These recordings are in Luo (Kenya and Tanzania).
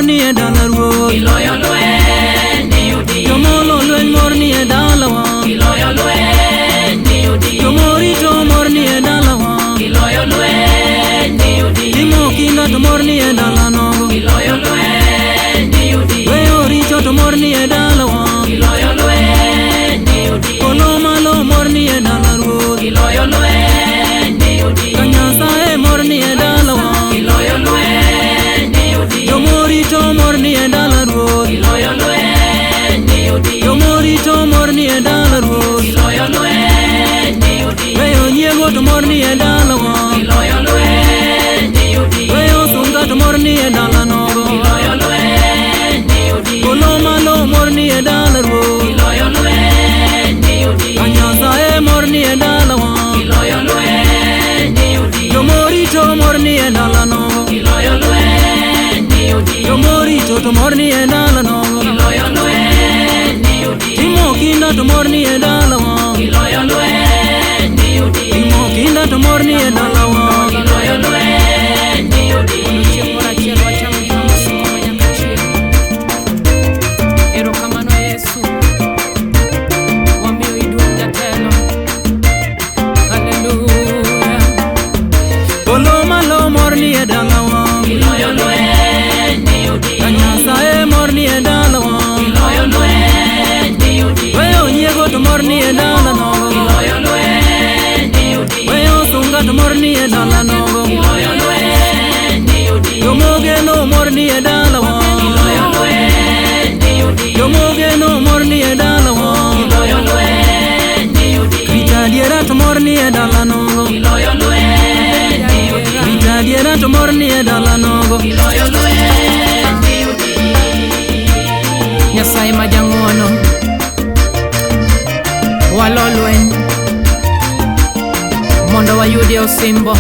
ni e dala ruoth. Iloyo lweny ni udi. Jomolo lweny mor ni e dalawa. Iloyo lweny ni udi. Jomorito mor ni e dalawa. Iloyo lweny ni udi. Timo kinda to mor ni e dala nogo. Iloyo lweny ni udi. Weyo richo to mor ni e dalawa. Iloyo lweny ni udi. Polo malo mor ni e dala ruoth. Iloyo lweny ni udi. Ka Nyasaye mor ni e dalawa. Iloyo lweny ni udi. Jomorito mor ni e dala ruoth. Iloyo lweny ni udi. Jomorito mor ni e dala ruoth. Iloyo lweny ni udi. Weyo nyiego to mor ni e dalawa. Iloyo lweny ni udi. Weyo sunga to mor ni e dala nogo. Iloyo lweny ni udi. Polo malo mor ni e dala ruoth. Iloyo lweny ni udi. Ka Nyasaye mor ni e dalawa. Iloyo lweny ni udi. Jomorito mor ni e dala nogo. Iloyo lweny ni udi. Jomorito to mor ni e dala nogo. Iloyo lweny ni udi. Timo kinda to mor ni e dalawa. Iloyo lweny ni udi. Timo kinda to mor ni e dalawa. Iloyo lweny ni udi. Chieng' moro achiel wacham gima mosiko ma nyaka chieng'. Erokamano Yesu, wamiyo iduong' jatelo. Haleluya. Polo malo mor ni e dalawa. Iloyo lweny ni udi. Ka Nyasaye mor ni e dalawa. Iloyo lweny ni udi. Weyo nyiego to mor ni e dala nogo. Iloyo lweny ni udi. Weyo sunga to mor ni e dala nogo. Iloyo lweny ni udi. Jomogeno mor ni e dalawa. Iloyo lweny ni udi. Jomogeno mor ni e dalawa. Iloyo lweny ni udi. Rita adiera to mor ni e dala nogo. Iloyo lweny ni udi. Rita adiera to mor ni e dala nogo. Iloyo lweny ni udi. Nyasaye ma jang'wono, walo lweny mondo wayudie osimbo.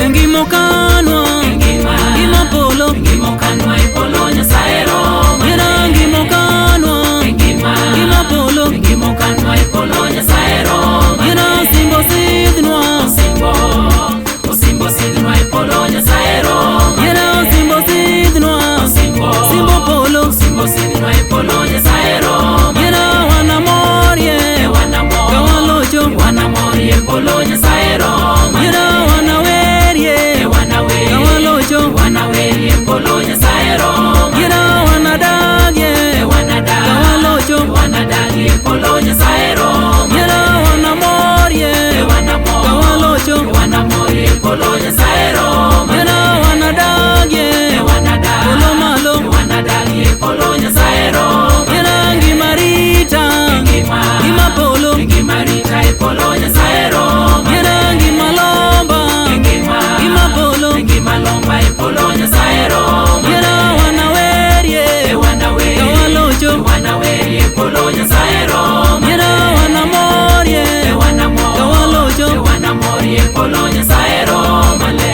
Ngima okanwa, Ngima, ngima polo. ngima okanwa e polo Nyasaye roma. Yera ngima okanwa, Ngima, ngima polo. ngima okanwa e polo Nyasaye roma. Yera osimbo sidhnwa, Osimbo, osimbo sidhnwa e polo Nyasaye roma. yera osimbo sidhnwa. Osimbo, Simbo polo, osimbo sidhnwa e polo Nyasaye roma. yera wanamorie, E wanamor, ka walocho. e wanamor e polo Nyasaye roma. Yera wanawerie, E wanawer, ka walocho. e wanawer e polo Nyasaye roma. Yera wanadagie, E wanadag, ka walocho. e wanadag e polo Nyasaye roma. Yera wanamorie, E wanamor, ka walocho. e wanamor e polo Nyasaye roma. Yera wanadagie, E wanadag, polo malo. e wanadag e polo Nyasaye roma. Yera ngima rita, Ngima, ngima polo. ngima rita e polo Nyasaye roma. Yera ngima lomba, Ngima, ngima polo. ngima lomba e polo Nyasaye roma. Yera wanawerie, E wanawer, ka walocho. e wanawer e polo Nyasaye roma. Yera wanamorie, E wanamor, ka walocho. e wanamor e polo Nyasaye roma le.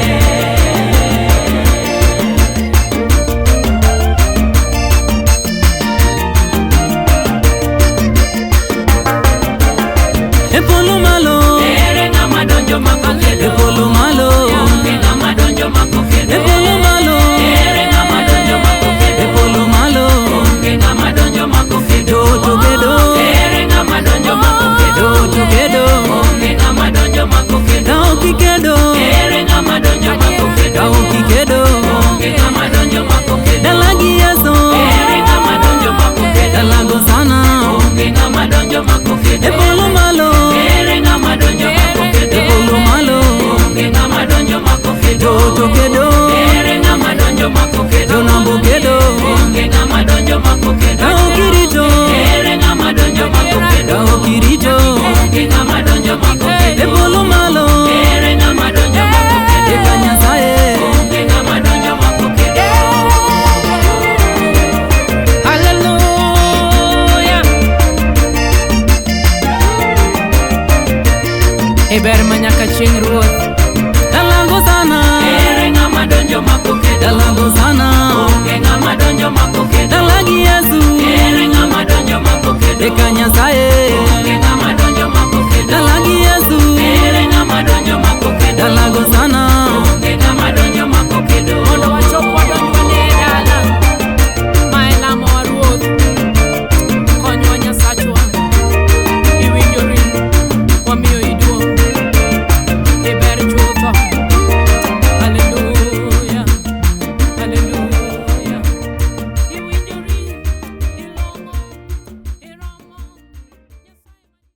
E polo malo, Ere ng'ama donjo makokedo? e polo malo, Onge ng'ama donjo makokedo. e polo malo, Ere ng'ama donjo makokedo? e polo malo. Onge ng'ama donjo makokedo. Joto kedo, Ere ng'ama donjo makokedo? joto kedo, Onge ng'ama donjo makokedo. ka ok ikedo, Ere ng'ama donjo makokedo? ka ok ikedo. Onge ng'ama donjo makokedo. Dala gi Yesu, Ere ng'ama donjo makokedo? dala go sana. Onge ng'ama donjo makokedo. E polo malo, Ere ng'ama donjo makokedo? e polo malo. Onge ng'ama donjo makokedo. Joto kedo, Ere ng'ama donjo makokedo? jonambo kedo, Onge ng'ama donjo makokedo. ka ok irito, Ere ng'ama donjo makokedo? ka ok irito. Onge ng'ama donjo makokedo. E polo malo, Ere ng'ama donjo makokedo? e ka Nyasaye. Onge ng'ama donjo makokedo. Haleluya. E ber ma nyaka chieng' Ruoth. Dalago sana, Ere ng'ama donjo makokedo? dalago sana. Onge ng'ama donjo makokedo. Dala gi Yesu, Ere ng'ama donjo